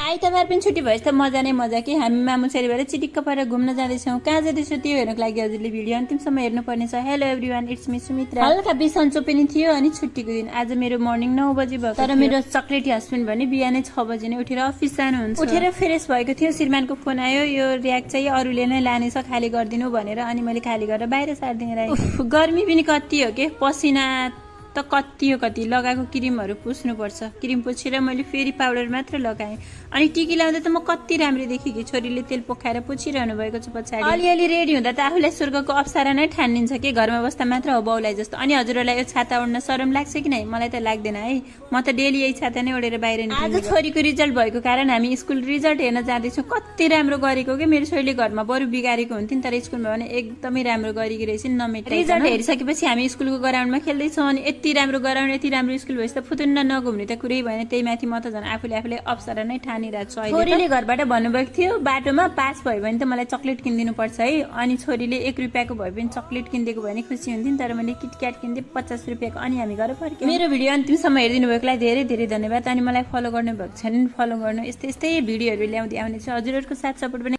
आइतबार पनि छुट्टी भएछ त मजा नै मजा कि हामी मामु छोरी भएर चिटिक्क परेर घुम्न जाँदैछौँ। कहाँ जाँदैछौँ त्यो हेर्नको लागि हजुरले भिडियो अन्तिमसम्म हेर्नुपर्ने छ। Hello everyone, it's me Sumitra. हल्का बिसन्चो पनि थियो अनि छुट्टीको दिन। आज मेरो मर्निङ 9 बजी भयो, तर मेरो चक्लेटी हस्बेन्ड भने बिहानै 6 बजी नै उठेर अफिस जानुहुन्छ। उठेर फ्रेस भएको थियो, श्रीमानको फोन आयो, यो र्याक चाहिँ अरूले नै लानेछ, खाली गरिदिनु भनेर। अनि मैले खाली गरेर बाहिर सारिदिएर आएँ। गर्मी पनि कति हो के, पसिना त कति हो कति। लगाएको क्रिमहरू पुस्नुपर्छ। क्रिम पुछेर मैले फेरि पाउडर मात्र लगाएँ। अनि टिकी लाउँदा त म कति राम्री देखेँ कि छोरीले तेल पोखाएर पुछिरहनु भएको छ पछाडि। अलिअलि रेडी हुँदा त आफूलाई स्वर्गको अप्सरा नै ठानिन्छ कि घरमा बस्दा मात्र हो बाउलाई जस्तो। अनि हजुरहरूलाई यो छाता ओड्न शरम लाग्छ कि नै? मलाई त लाग्दैन है, म त डेली यही छाता नै ओढेर बाहिर निस्किन्छु। आज छोरीको रिजल्ट भएको कारण हामी स्कुल रिजल्ट हेर्न जाँदैछौँ। कति राम्रो गरेको कि, मेरो छोरीले घरमा बरु बिगारेको हुन्थ्यो तर स्कुलमा भने एकदमै राम्रो गरेकी रहेछ नमेट। रिजल्ट हेरिसकेपछि हामी स्कुलको ग्राउन्डमा खेल्दैछौँ। अनि यति राम्रो ग्राउन्ड, यति राम्रो स्कुल भएपछि त फुतुन्न नघुम्ने त कुरै भएन। त्यही माथि म त झन् आफूले अप्सरा नै ठानिरहेको छु। छोरीले घरबाट भन्नुभएको थियो बाटोमा पास भयो भने त मलाई चक्लेट किनिदिनु पर्छ है। अनि छोरीले 1 रुपियाँको भयो भने चक्लेट किनिदिएको भने खुसी हुन्थ्यो, तर मैले किटक्याट किनिदिएँ 50 रुपियाँको। अनि हामी घर फर्क्यौँ। मेरो भिडियो अन्तिमसम्म हेरिदिनु भएकोलाई धेरै धेरै धन्यवाद। अनि मलाई फलो गर्नु भएको छ भने फलो गर्नु। यस्तै भिडियोहरू ल्याउँदै आउने छु। हजुरहरूको साथ सपोर्ट पनि